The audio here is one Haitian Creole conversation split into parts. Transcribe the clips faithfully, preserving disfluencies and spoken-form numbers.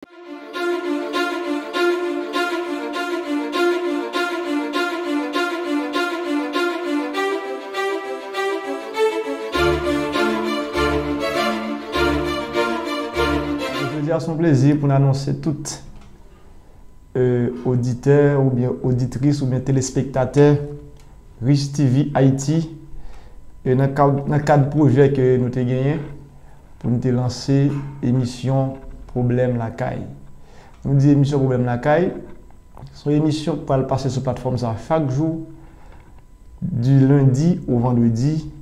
Jodi a se yon plezi pou n anonse tout, e, oditè oubyen oditris oubyen telespektatè Rich T V Haïti, e, nan kad, nan kad pwojè ke nou te genyen pou n te lanse emisyon Pwoblèm Lakay. Nou di emisyon Pwoblèm Lakay, se yon emisyon k pral pase sou platfòm sa a chak jou, du lundi au vendredi,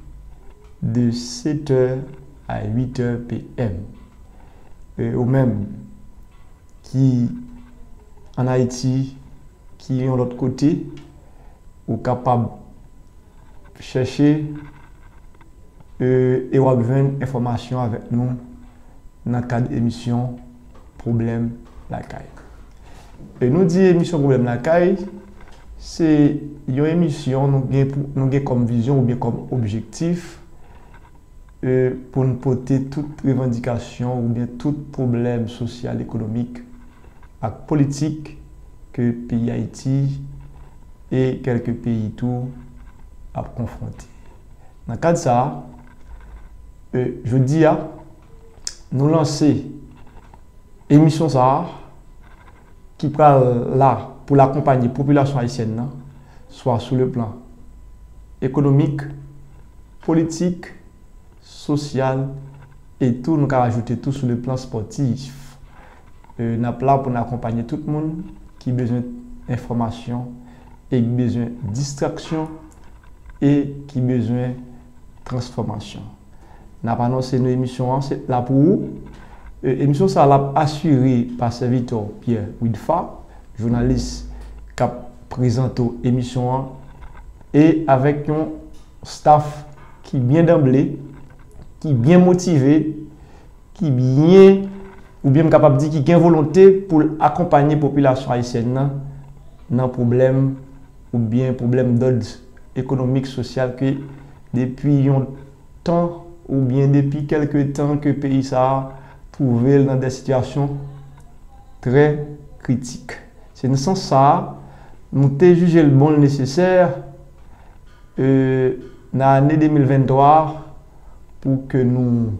de sept heures à huit heures P M. E, ou menm ki ann Ayiti, ki yon lòt kote, ou kapab chèche, e, e w ap jwenn enfòmasyon avèk nou nan kad emisyon Pwoblèm Lakay. E nou di emisyon Pwoblèm Lakay, se yon emisyon nou gen pou, nou gen kòm vizyon oubyen kòm objektif, e, pou n pote tout revandikasyon oubyen tout pwoblèm sosyal, ekonomik ak politik ke peyi Ayiti e kèlke peyi tou ap konfwonte. Nan kad sa a, e, jodi a, nou lanse emisyon sa a ki pral la pou l akonpanye popilasyon ayisyèn nan, swa sou le plan ekonomik, politik, sosyal, e tou nou ka rajoute tou sou le plan spòtif. E, n ap la pou n akonpanye tout moun ki bezwen enfòmasyon e ki bezwen distraksyon e ki bezwen transfòmasyon. N ap anonse nou emisyon an, se la pou ou. E, emisyon sa a, l ap asire pa sèvitè w Pierre Widfa, jounalis k ap prezante w emisyon an, e avèk yon staff ki byen danble, ki byen motive, ki byen, oubyen m kapab di ki gen volonte pou l akonpanye popilasyon ayisyèn nan, nan pwoblèm oubyen pwoblèm dòd ekonomik, sosyal ke depi yon tan oubyen depi kèlke tan ke peyi sa a twouve l nan de sitiyasyon trè kritik. Se nan sans sa a, nou te jije l bon, l nesesè, e, nan ane de mil venntwa a pou ke nou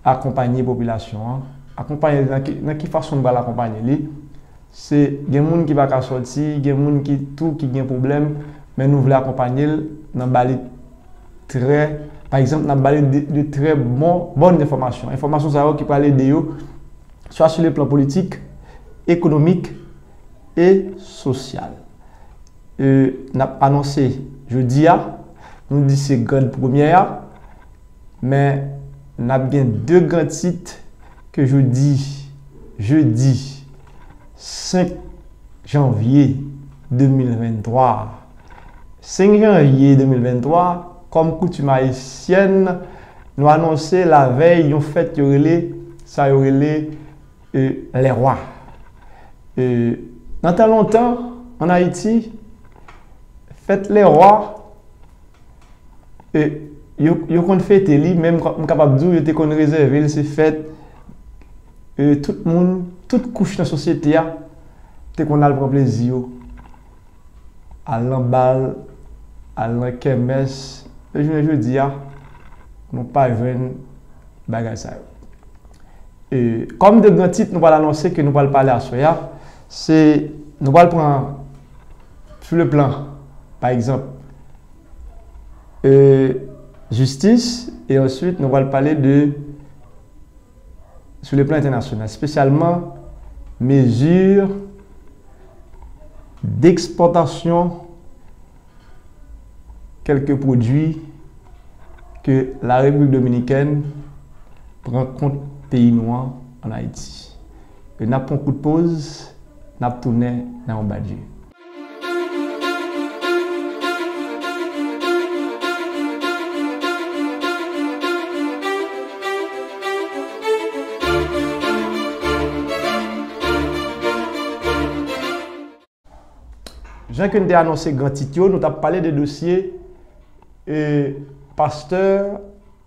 akonpanye popilasyon an. Akonpanye li nan ki, nan ki fason nou pral akonpanye li? Se gen moun ki pa ka sòti, gen moun ki tou ki gen pwoblèm, men nou vle akonpanye l nan ba li trè, pa egzanp, n ap ba li de, de trè bon, bòn enfòmasyon. Enfòmasyon sa yo ki pral ede yo, swa sou le plan politik, ekonomik e sosyal. E, n ap anonse jodi a, nou di se grand premyè a, men n ap gen de gran tit ke jodi, jedi senk janvye de mil venntwa. Senk janvye de mil venntwa, kòm koutim ayisyèn, nou anonse lavèy yon fèt yo rele, sa yo rele, e, lè wa. E, nan tan lontan, ann Ayiti, fèt lè wa, e, yo, yo konn fete li, men m ka-, m kapab di w, yo te konn rezève l, se fèt, e, tout moun, tout kouch nan sosyete a, te konn al pran plezi yo, al nan bal, al nan kèmès. E jounen jodi a, nou pa jwenn bagay sa yo. E, kòm de gran tit nou pral anonse ke nou pral pale aswè a, se, nou pral pran sou le plan, pa egzanp, e, jistis, e answit nou pral pale de, sou le plan entènasyonal, espesyalman mezi dekspòtasyon kèlke pwodui ke la Repiblik Dominikèn pran kont peyi nou an, ann Ayiti. E n ap pran kout poz, n ap tounen nan yon badje. Jan ke n te anonse gran tit yo, nou t ap pale de dosye, e, pastè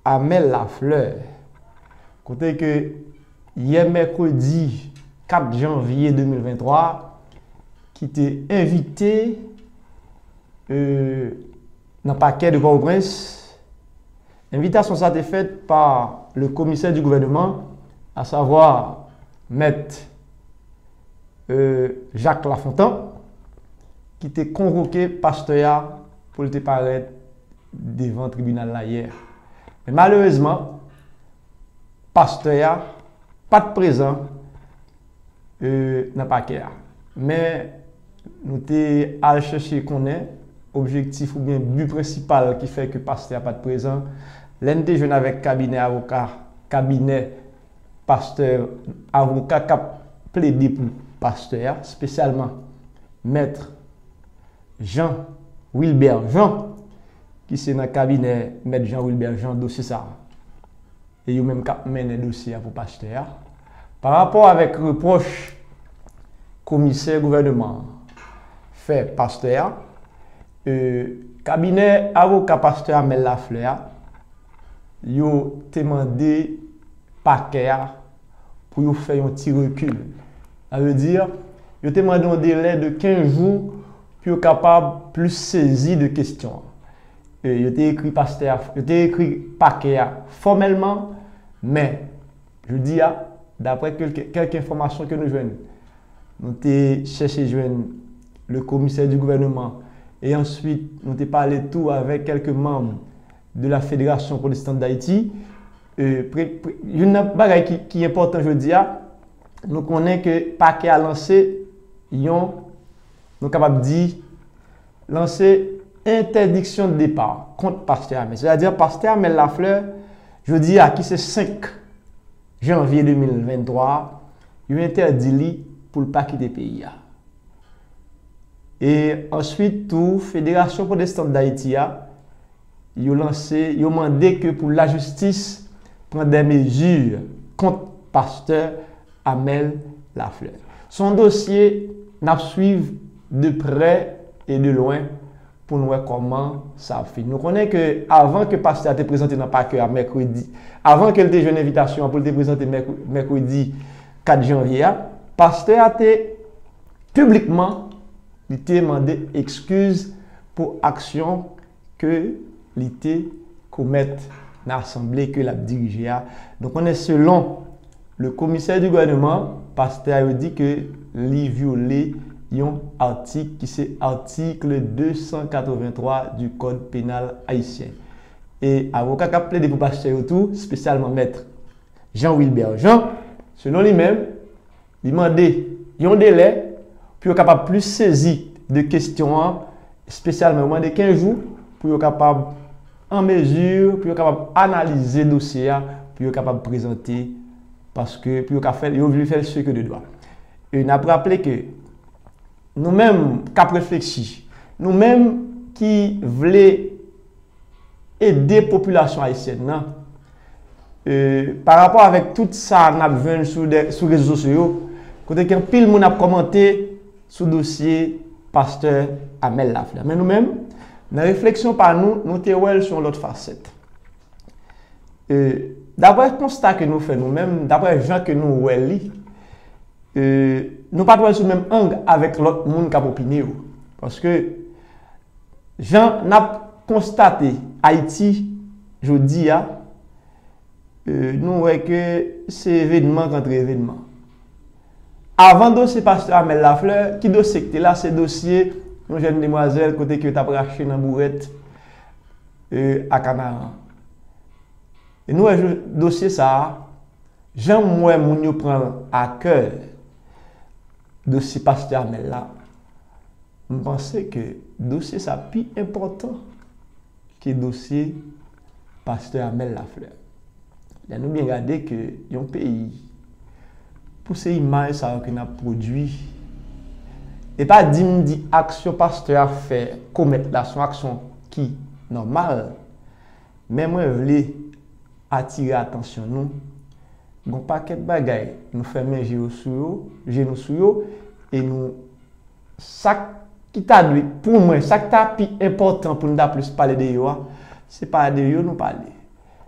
Amel Lafleur. Kote ke yè mèkredi kat janvye de mil venntwa, ki te envite, e, nan pakè de Pòtoprens. Envitasyon sa te fèt pa le commissaire du gouvernement, à savoir mèt, e, Jacques Lafontant, ki te konvoke pastè a pou l te parèt devan tribinal la yè. Men malerezman, pastè a pa t prezan, e, nan pakè a. Men nou te al chèche konnen objektif oubyen bi prensipal ki fè ke pastè a pa t prezan. Lè n te jwenn avèk kabinè avoka, kabinè pastè, avoka k ap plede pou pastè a, espesyalman mèt Jean Wilbert Jean, ki se nan kabinè mèt Jean Wilbert Jean dosye sa a. E yo menm k ap mennen dosye a pou pastè a. Pa rapò avèk repwòch komisè gouvèneman an fè pastè a, e, kabinè avoka pastè Amel Lafleur a, yo te mande pakè a pou yo fè yon ti rekil. Sa vle di, yo te mande yon delè de kenz jou pou yo kapab plis sezi de kesyon an. E, yo te ekri pastè a, yo te ekri pakè a fòmèlman, men, jodi a, daprè kèlke, kèlke enfòmasyon ke nou jwenn, nou te chèche jwenn le commissaire du gouvernement, e answit, nou te pale tou avèk kèlke manm de la Fédération Protestante d'Haïti. E, pre-, pre-, youn nan bagay ki, ki enpòtan jodi a, nou konnen ke pakè a lanse yon, nou kapab di, lanse entèdiksyon de depa kont pastè Amel. Sètadi, pastè Amel Lafleur, jodi a, ki se senk janvye de mil venntwa, yo entèdi li pou l pa kite peyi a. E answit tou, Fédération Protestante d'Haïti a, yo lanse, yo mande ke pou lajistis pran de mezi kont pastè Amel Lafleur. Se yon dosye n ap swiv de prè e de lwen pou n wè kòman sa ap fini. Nou konnen ke avan ke pastè a te prezante nan pakè a mèkredi, avan ke l te jwenn envitasyon an pou l te prezante mèk-, mèkredi kat janvye a, pastè a te piblikman, li te mande ekskiz pou aksyon ke li te komèt nan asanble ke l ap dirije a. Donk, konnen selon le commissaire du gouvernement, pastè a yo di ke li vyole yon atik ki se atik de san katrevenntwa du Code pénal haïtien. E avoka k ap plede pou pastè yo tou, espesyalman mèt Jean Wilbert Jean, selon li menm, li mande yon delè pou yo kapab plis sezi de kesyon an, espesyalman yo mande kenz jou pou yo kapab an mezi, pou yo kapab analize dosye a, pou yo kapab prezante, paske pou yo ka fè, yo vle fè l seke de dwa. E n ap raple ke nou menm k ap reflechi, nou menm ki vle ede popilasyon ayisyèn nan, e, pa rapò avèk tout sa n ap jwenn sou de, sou rezo sosyo yo, kote ke anpil moun ap kòmante sou dosye pastè Amel Lafleur. Men nou menm, nan refleksyon pa nou, nou te wè l sou yon lòt fasèt. E, daprè konsta ke nou fè nou menm, daprè jan ke nou wè li, e, nou pa t wè l sou menm ang avèk lòt moun k ap opine yo. Paske, jan n ap konstate Ayiti jodi a, e, nou wè ke se evènman k antre evènman. Avan dosye pastè Amel Lafleur, ki dosye ki te la? Se dosye yon jèn demwazèl kote ke yo t ap rache nan bourèt, e, a Kanaran. E nou wè jou-, dosye sa a, jan m wè moun yo pran l a kè, dosye pastè Amel la, m panse ke dosye sa pi enpòtan ke dosye pastè Amel Lafleur. Lè nou byen gade ke yon peyi, pou se imaj sa yo ke n ap pwodui, e pa di m di aksyon pastè a fè, komèt la, se yon aksyon ki nòmal, men mwen vle atire atansyon nou, gon pakèt bagay nou fèmen je yo sou yo, je nou sou yo, e nou, sa k, ki ta dwe, pou mwen, sa k ta pi enpòtan pou n ta plis pale de yo a, se pa de yo nou pale.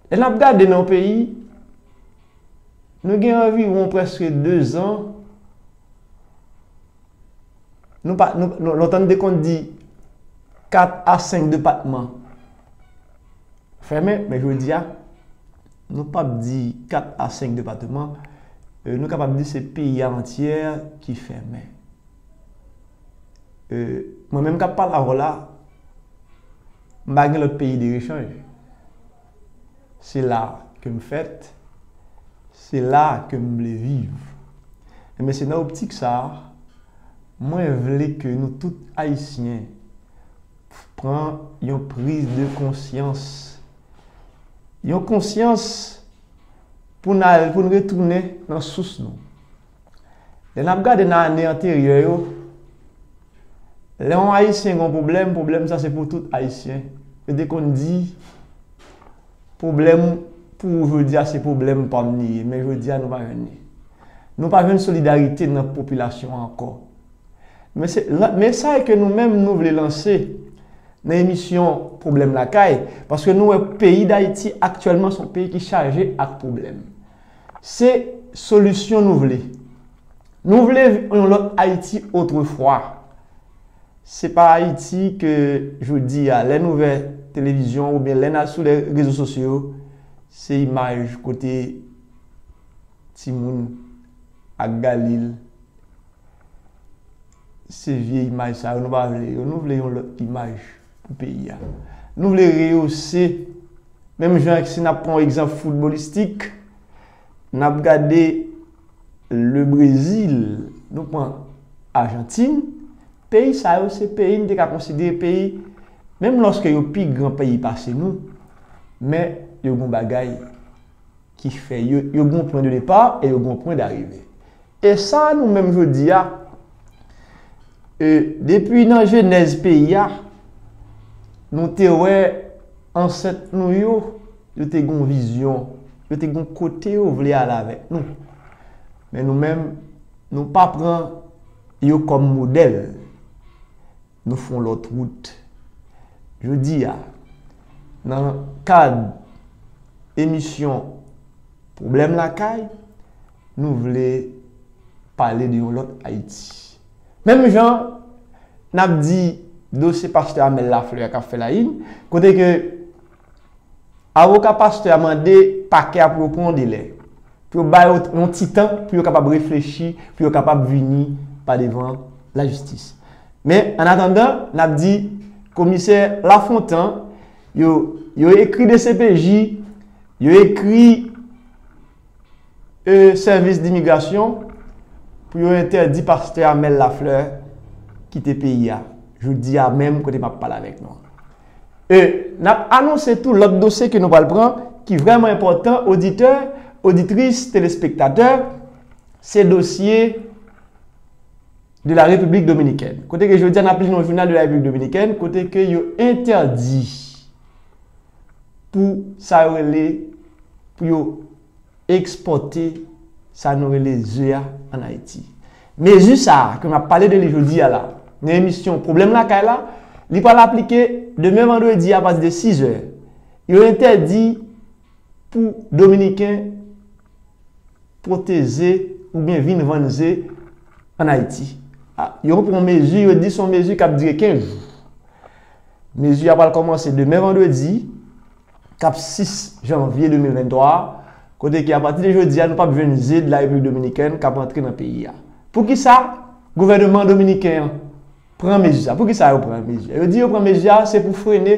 Lè n ap gade nan yon peyi, Nou gen anviwon prèske dezan, nou pa, nou, nou, lontan nou te konn di kat a senk depatman fèmen, men jodi a, nou p ap di kat a senk depatman, e, nou kapab di se peyi a antyè ki fèmen. E, mwen menm k ap pale avè w la, m pa gen lòt peyi de rechanj. Se la ke m fèt, se la ke m vle viv. Enben, se nan optik sa a, mwen vle ke nou tout Ayisyen pran yon priz de konsyans. Yon konsyans pou n al, pou n retounen nan sous nou. Lè n ap gade nan ane anteryè yo, lè yon Ayisyen gen yon pwoblèm, pwoblèm sa se pou tout Ayisyen. Yo te konn di, pwoblèm pou ou jodi a se pwoblèm pa m li ye, men jodi a nou pa jwenn li. Nou pa jwenn solidarite nan popilasyon an ankò. Men se, la, mesaj ke nou menm nou vle lanse nan emisyon Pwoblèm Lakay, paske nou wè peyi Dayiti aktyèlman se yon peyi ki chaje ak pwoblèm. Se solisyon nou vle. Nou vle yon lòt Ayiti otrefwa. Se pa Ayiti ke jodi a, lè n ouvè televizyon oubyen lè n al sou lè rezo sosyo, se imaj kote timoun ak Galil, se vye imaj sa yo, nou pa vle yo. Nou vle yon lòt imaj pou peyi a. Nou vle reyose, menm jan si n ap pran yon egzanp foutbolistik, n ap gade le Brezil, nou pran Ajantin, peyi sa yo se peyi n te ka konsidere peyi, menm lòske yo pi gran peyi pase nou, men yo gen yon bagay ki fè yo, yo gen yon pwen de depa e yo gen yon pwen darive. E sa nou menm jodi a, e, depi nan jenèz peyi a, nou te wè ansèt nou yo, yo te gen yon vizyon, yo te gen yon kote yo vle ale avèk nou. Men nou menm, nou pa pran yo kòm modèl. Nou fè yon lòt wout. Jodi a, nan kad emisyon Pwoblèm Lakay, nou vle pale de yon lòt Ayiti. Menm jan n ap di dosye pastè Amel Lafleur a k ap fè la une, kote ke avoka pastè a mande pakè a pou yo pran yon delè, pou yo ba yo yon ti tan, pou yo kapab reflechi, pou yo kapab vini pa devan lajistis. Men, an atandan, n ap di komisè Lafontan, yo, yo ekri D C P J, yo ekri, e, sèvis dimigrasyon pou yo entèdi pastè Amel Lafleur kite peyi a, jodi a menm kote m ap pale avèk nou an. E, n ap anonse tou lòt dosye ke nou pral pran, ki vrèman enpòtan, oditè, oditris, telespektatè, se dosye de la République Dominicaine. Kote ke jodi a n ap li nan jounal de la République Dominicaine, kote ke yo entèdi pou sa yo rele, pou yo ekspòte sa nou rele ze a ann Ayiti. Mezi sa a, ke m ap pale de li jodi a la, nan emisyon Pwoblèm Lakay la, li pral aplike demen vandredi apati de sizè. Yo entèdi pou Dominiken pote ze oubyen vin vann ze ann Ayiti. A, yo pran mezi, yo di se yon mezi k ap dire kenz jou. Mezi a pral kòmanse demen vandredi, k ap sis janvye de mil venntwa a, kote ke apati de jodi a, nou p ap jwenn ze de la Repiblik Dominikèn k ap antre nan peyi a. Poukisa gouvènman dominiken an pran mezi sa? Poukisa yo pran mezi a? Yo di yo pran mezi a, se pou frene,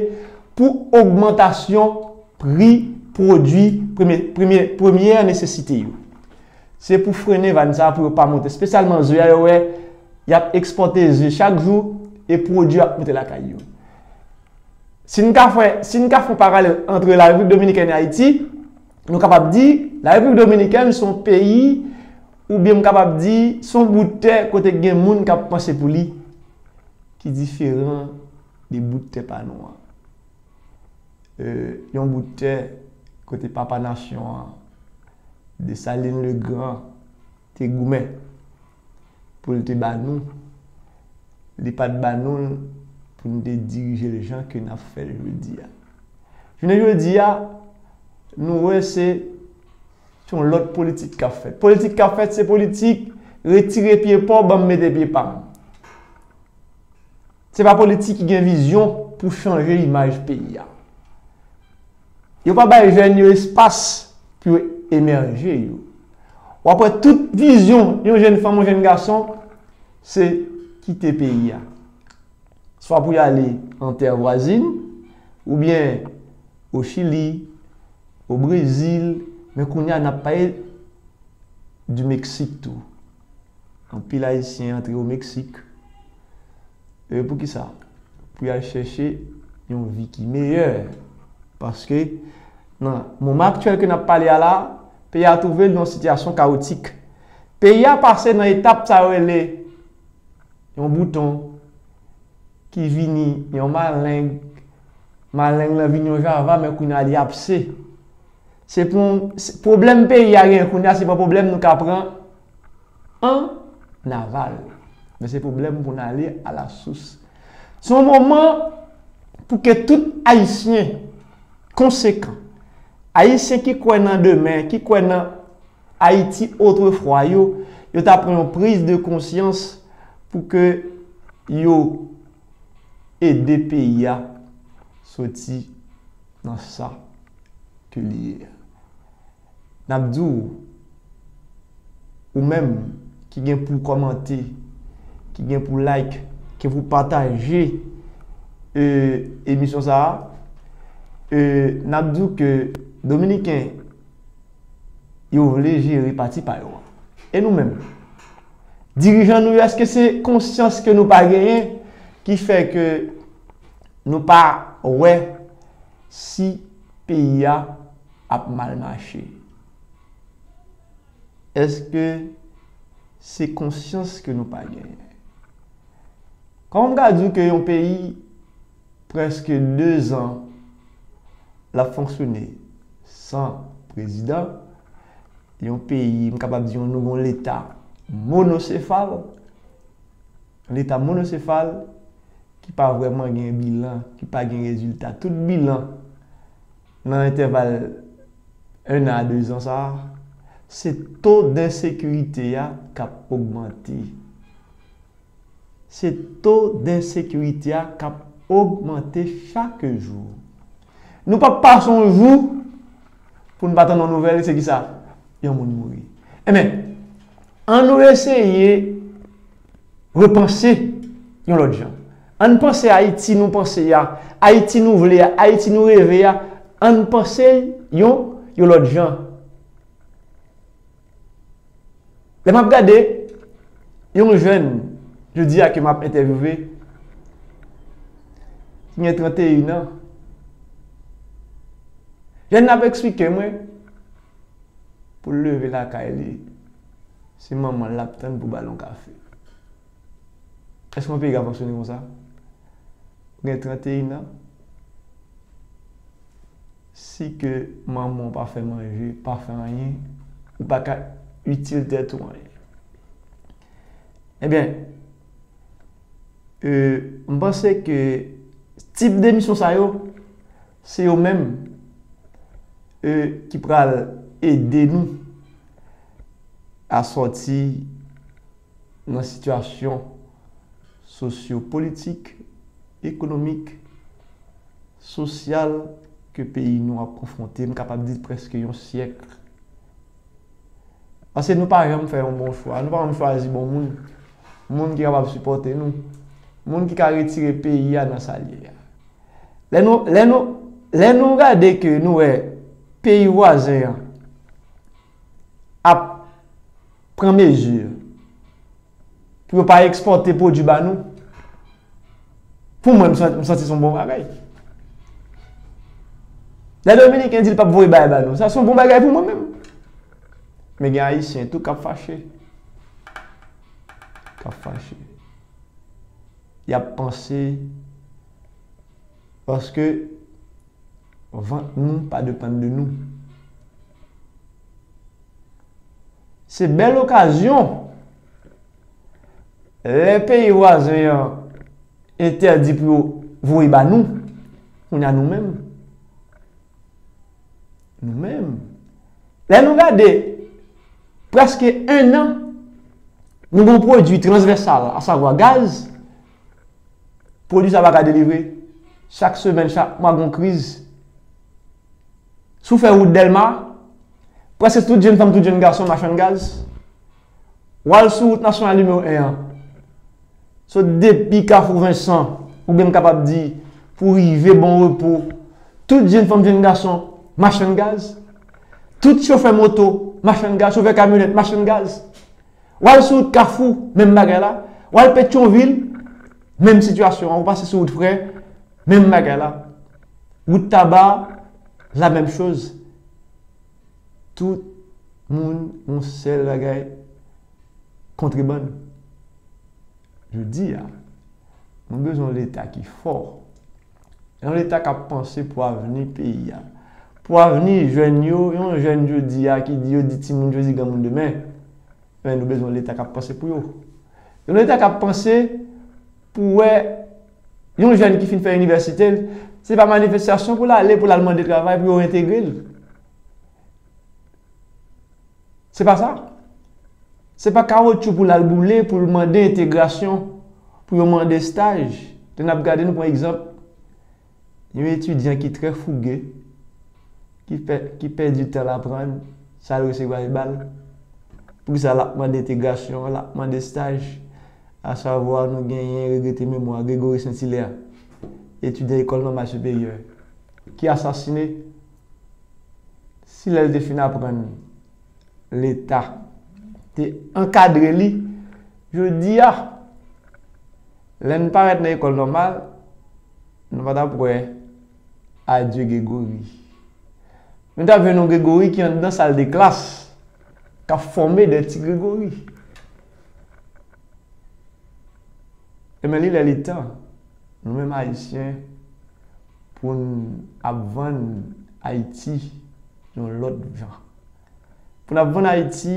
pou ogmantasyon pri pwodui premye, premye, premyè nesesite yo. Se pou frene vann sa a pou yo pa monte. Espesyalman ze a, yo wè y ap ekspòte ze chak jou e pwodui ap monte lakay yo. Si n ka fè, si n ka fè yon paralèl ant la Repiblik Dominikèn e Ayiti, nou kapab di la Repiblik Dominikèn se yon peyi, oubyen m kapab di se yon bout tè kote gen moun k ap panse pou li, ki diferan de bout tè pa nou an. E, yon bout tè kote papa nasyon an, Desalin Legrand, te goumen pou l te ba nou, li pa t ba nou l pou n te dirije l jan ke n ap fè l jodi a. Jounen jodi a, nou wè se Se yon lòt politik k ap fèt. Politik k ap fèt, se politik retire pye pa w, ban m mete pye pa m. Se pa politik ki gen vizyon pou chanje imaj peyi a. Yo pa bay jèn yo espas pou yo emèje yo. W ap wè tout vizyon yon jèn fanm, yon jèn gason, se kite peyi a. Swa pou y ale an tè vwazin, oubyen o Chili, o Brezil, men kounye a n ap pale di Meksik tou. Anpil Ayisyen antre o Meksik. E poukisa? Pou y al chèche yon vi ki meyè. Paske nan moman aktyèl ke n ap pale a la, peyi a twouve l nan yon sitiyasyon kawotik. Peyi a pase nan etap sa yo rele yon bouton ki vini yon maleng, maleng lan vin yon java, men kounye a li abse. Se pou, se, pwoblèm peyi a gen kounye a, se pa pwoblèm nou ka pran an aval. Men se pwoblèm pou n ale alasous. Se yon moman pou ke tout Ayisyen konsekan, Ayisyen ki kwè nan demen, ki kwè nan Ayiti otrefwa yo, yo ta pran yon priz de konsyans pou ke yo ede peyi a soti nan sa ke li ye a. N ap di w, ou menm ki gen pou kòmante, ki gen pou like, ki pou pataje, e, emisyon sa a, e, n ap di w ke Dominiken yo vle jere pati pa yo a. E nou menm? Dirijan nou yo, èske se konsyans ke nou pa genyen ki fè ke nou pa wè si peyi a ap mal mache? Èske se konsyans ke nou pa genyen? Kòman m ka di w ke yon peyi, prèske de zan, l ap fonksyone san prezidan, yon peyi, m kapab di w, nou gen yon leta monosefal, yon leta monosefal ki pa vrèman gen bilan, ki pa gen rezilta. Tout bilan nan entèval en an a de zan sa a, se to densekirite a k ap ogmante. Se to densekirite a k ap ogmante chak jou. Nou p ap pase yon jou pou n pa tande yon nouvèl, se kisa? Yon moun mouri. Enben, ann nou eseye repanse yon lòt jan. Ann panse Ayiti nou panse a, Ayiti nou vle a, Ayiti nou reve a, ann panse l yon, yon lòt jan. Lè m ap gade yon jèn, jodi a ke m ap entèvyouve, ki gen trannteyen an, jèn nan ap eksplike mwen, pou l leve lakay li, se manman l l ap tann pou ba l yon kafe. Èske yon peyi ka fonksyone konsa? Ou gen trannteyen an, si ke manman w pa fè manje, pa fè anyen, ou pa ka itil tèt ou anyen. Ebyen, e, m panse ke tip de misyon sa yo, se yo menm, e, ki pral ede nou a sòti nan sitiyasyon sosyopolitik, ekonomik, sosyal ke peyi nou ap konfwonte, m kapab di prèske yon syèk. Paske nou pa janm fè yon bon chwa, nou pa janm chwazi bon moun, moun ki kapab sipòte nou, moun ki ka retire peyi a nan sa l ye a. Lè nou, lè nou, lè nou gade ke nou wè peyi vwazen an ap pran mezi pou yo pa ekspòte pwodui ba nou, pou mwen, m san-, m santi se yon bon bagay. Lè Dominiken di l p ap voye bagay ba nou, sa se yon bon bagay pou mwen menm. Men gen Ayisyen tou k ap fache. K ap fache. Y ap panse paske vant nou pa depann de nou. Se bèl okazyon lè peyi vwazen an entèdi pou yo voye ba nou, kounye a nou menm, nou menm, Lè nou gade, prèske en an, nou gen yon pwodui transvèsal, asavwa gaz, pwodui sa pa ka delivre. Chak semèn, chak mwa, gen yon kriz. Si w fè wout Dèlma, prèske tout jèn fanm, tout jèn gason machann gaz. W al sou wout nasyonal nimewo en an. Sot depi Kafou Vensan, oubyen m kapab di, pou rive Bon Repo, tout jèn fanm, jèn gason machann gaz. Tout chofè moto machann gaz, chofè kamyonèt machann gaz. W al sou wout Kafou, menm bagay la. W al Petyonvil, menm sitiyasyon an. Ou pase sou wout Frè, menm bagay la. Wout Taba, la menm choz. Tout moun yon sèl bagay, kontrebann. Jodi a, nou bezwen yon Leta ki fò. Yon Leta k ap panse pou avni peyi a. Pou avni jèn yo, yon jèn jodi a ki di yo di timoun jodi granmoun demen. Men nou bezwen yon Leta k ap panse pou yo. Yon Leta k ap panse pou wè yon jèn ki fin fè inivèsite l, se pa manifestasyon pou l ale, pou l al mande travay, pou yo entegre l. Se pa sa. Se pa kawotchou pou l al boule, pou l mande entegrasyon, pou yo mande estaj. Lè n ap gade, nou pran egzanp yon etidyan ki trè fouge, ki pè-, ki pèdi tan l aprann, sa l resevwa se bal. Poukisa l ap mande entegrasyon, l ap mande estaj? Asavwa, nou genyen regrete memwa Gregory Saint-Hilaire, etidyan Lekòl Nòmal Siperyè, ki asasine. Si lè l te fin aprann, Leta te ankadre li, jodi a, lè n parèt nan lekòl nòmal, nou pa t ap wè Adye Gregory. Men n t ap jwenn yon Gregory ki anndan sal de klas, k ap fòme de ti Gregory. Ebyen, li lè li tan, nou menm Ayisyen, pou n ap vann Ayiti yon lòt jan. Pou n ap vann Ayiti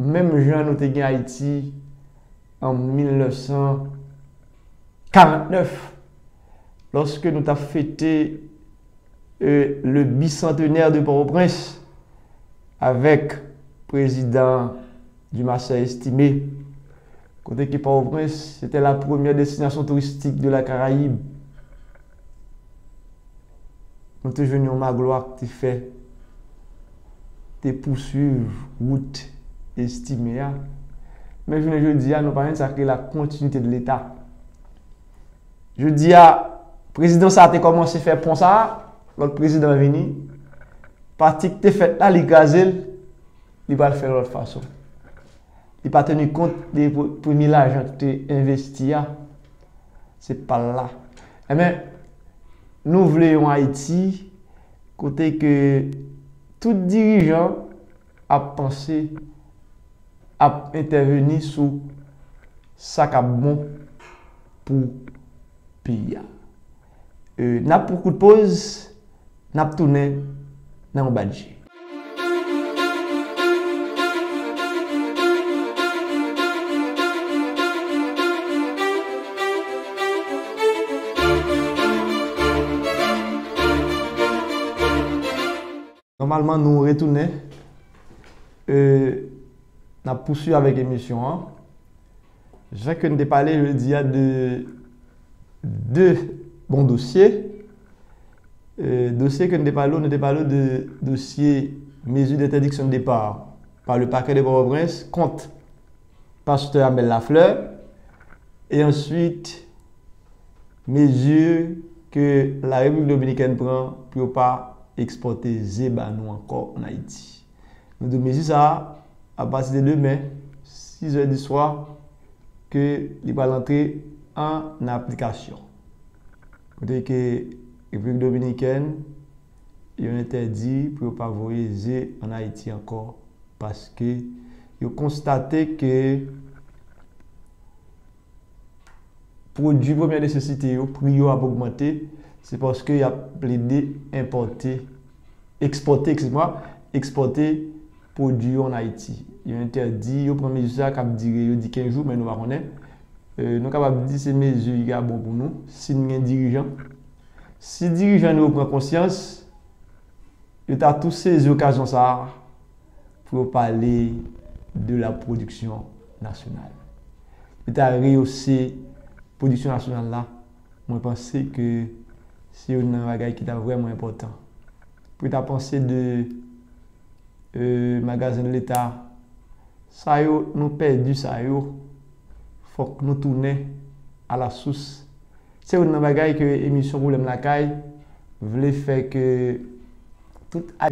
menm jan nou te gen Ayiti an mil nèf san karant nèf, lòske nou t ap fete, euh, le bicentenaire de Port-au-Prince avèk prezidan Dumarsais Estimé, kote ke Port-au-Prince, c'était la première destination touristique de la Caraïbe. Nou te jwenn yon maglwa k te fè, te pouswiv wout Estimé a. Men jounen jodi a, nou pa jwenn sa k rele la continuité de l'État. Jodi a, prezidan sa a te kòmanse fè pon sa a, lòt prezidan vini. Pati k te fèt la, li kraze l, li pral fè l lòt fason. Li pa teni kont de pre-, premye lajan ki te envesti a, se pa l la. Ebyen, nou vle yon Ayiti kote ke tout dirijan ap panse, ap entèveni sou sa k ap bon pou peyi a. E, n ap pran kout poz, n ap tounen nan yon badje. Nòmalman, nou retounen. E, n ap pouswiv avèk emisyon an. Jan ke n te pale jodi a de de bon dosye. E, dosye ke n te pale, nou te pale de dosye mezi d'interdiction de départ par le parquet de Port-au-Prince kont pastè Amel Lafleur. E answit, mezi ke la Repiblik Dominikèn pran pou yo pa ekspòte ze ba nou ankò ann Ayiti. Nou di mezi sa a, apati de demen, sizè di swa, ke li pral antre an aplikasyon. Kote ke Repiblik Dominikèn, yo entèdi pou yo pa voye ze ann Ayiti ankò, paske yo konstate ke pwodui premyè nesesite yo, pri yo ap ogmante, se paske y ap plede enpòte, ekspòte, excuse-moi, ekspòte pwodui yo ann Ayiti. Yo entèdi, yo pran mezi sa k ap dire, yo di kenz jou, men nou pa konnen. E, nou kapab di se mezi ki ka bon pou nou, si n gen dirijan. Si dirijan nou yo pran konsyans, yo ta tou sezi okazyon sa a pou yo pale de la pwodiksyon nasyonal. Yo ta reyose pwodiksyon nasyonal la, mwen panse ke se youn nan bagay ki ta vrèman enpòtan. Pou yo ta panse de, e, magazen Leta, sa yo, nou pèdi sa yo, fòk nou tounen a la sous. Se youn nan bagay ke emisyon Pwoblèm Lakay vle fè ke tout a-,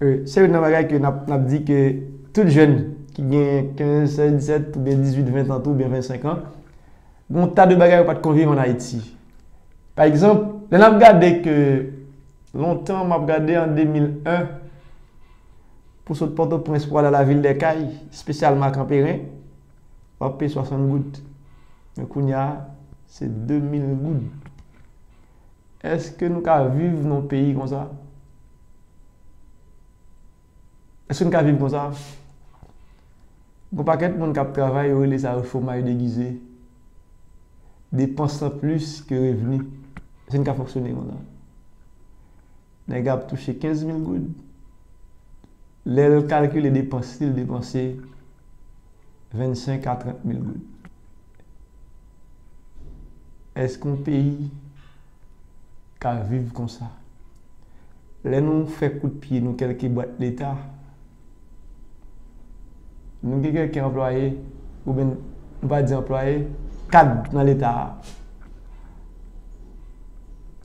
e, se youn nan bagay ke n ap, n ap di ke tout jèn ki gen kenz, sèz, disèt, oubyen dizuit, ven an tou, oubyen vennsenk an, gen yon ta de bagay yo pa t konn viv ann Ayiti. Pa egzanp, lè n ap gade ke lontan, m ap gade an de mil en, pou sot Pòtoprens pou al a Lavil dè Kay, espesyalman a Kanperen, w ap peye swasant goud. Men kounye a, se de mil goud. Èske nou ka viv nan yon peyi konsa? Èske nou ka viv konsa? Gon pakèt moun k ap travay, yo rele sa yo chomaj degize. Depans lan plis ke revni. Èske n ka fonksyone konsa? Nèg la ap touche kenz mil goud. Lè l kalkile depans li, l depanse vennsenk a trant mil goud. Èske yon peyi ka viv konsa? Lè nou fè kout pye nou kèlke bwat Leta, nou gen kèlke anplwaye, oubyen nou pa di anplwaye, kad nan Leta a.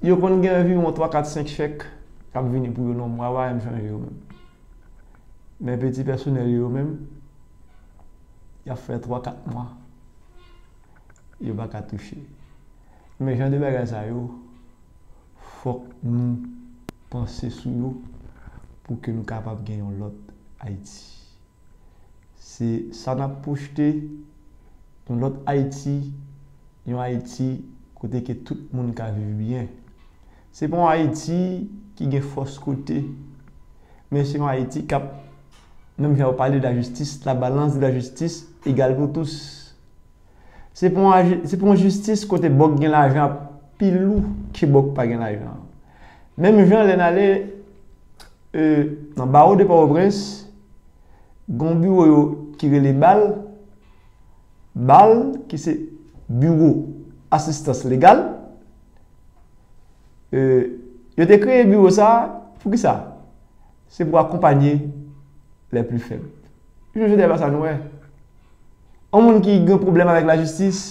Yo konn gen anviwon twa, kat, senk chèk k ap vini pou yo nan mwa, yo pa menm chanje yo menm. Men peti pèsonèl yo menm, y ap fè twa, kat mwa, yo pa ka touche. Men jan de bagay sa yo, fòk nou panse sou yo pou ke nou kapab gen yon lòt Ayiti. Se sa n ap pwojte, yon lòt Ayiti, yon Ayiti kote ke tout moun ka viv byen. Se pa yon Ayiti ki gen fòs kote, men se yon Ayiti k ap, menm jan yo pale de lajistis, la balance de la justice égale pour tous. Se pa yon aji-, se pa yon jistis kote bòk gen lajan ap pi lou ke bòk pa gen lajan. Menm jan lè n ale, e, nan bawo de Pòtoprens, gen yon biwo yo ki rele bal, bal ki se biwo asistans legal. E, yo te kreye biwo sa a, poukisa? Se pou akonpanye les plus faibles. Jounen jodi a, e pa sa nou wè. Yon moun ki gen pwoblèm avèk lajistis,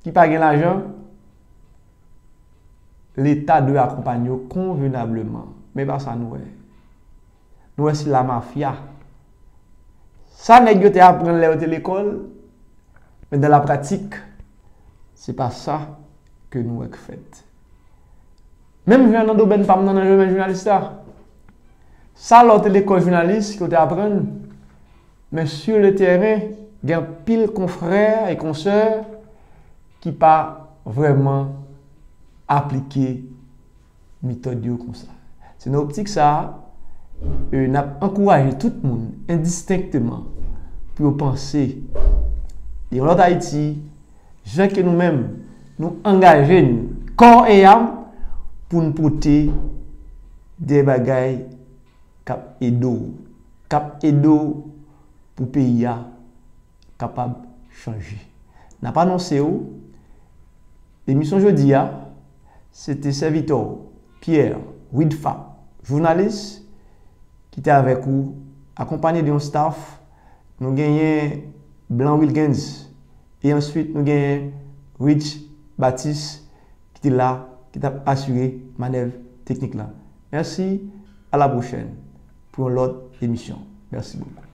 ki pa gen lajan, Leta dwe akonpanye yo konvenableman. Men e pa sa nou wè. Nou wè se la mafya. Sa nèg yo te aprann lè yo te lekòl, men dan la pratik, se pa sa ke nou wè k fèt. Menm jan nan domèn pa m nan, nan domèn jounalis la. Sa lè w te lekòl jounalis ke w te aprann, men sur le terrain, gen anpil konfrè e konsè ki pa vrèman aplike metòd yo konsa. Se nan optik sa a, e, n ap ankouraje tout moun, endistenkteman, pou yo panse yon lòt Ayiti, jan ke nou menm, nou angaje n, kò e am, pou n pote de bagay k ap ede w, k ap ede w pou peyi a kapab chanje. N ap anonse w, emisyon jodi a, se te sèvitè w, Pierre Widfa, jounalis, ki te avèk ou, akonpanye de yon staff. Nou genyen Blanc Wilgens, e answit nou genyen Rich Baptiste, ki te la, ki t ap asire manèv teknik la. Mèsi, a la pwochèn, pou yon lòt emisyon. Mèsi bokou.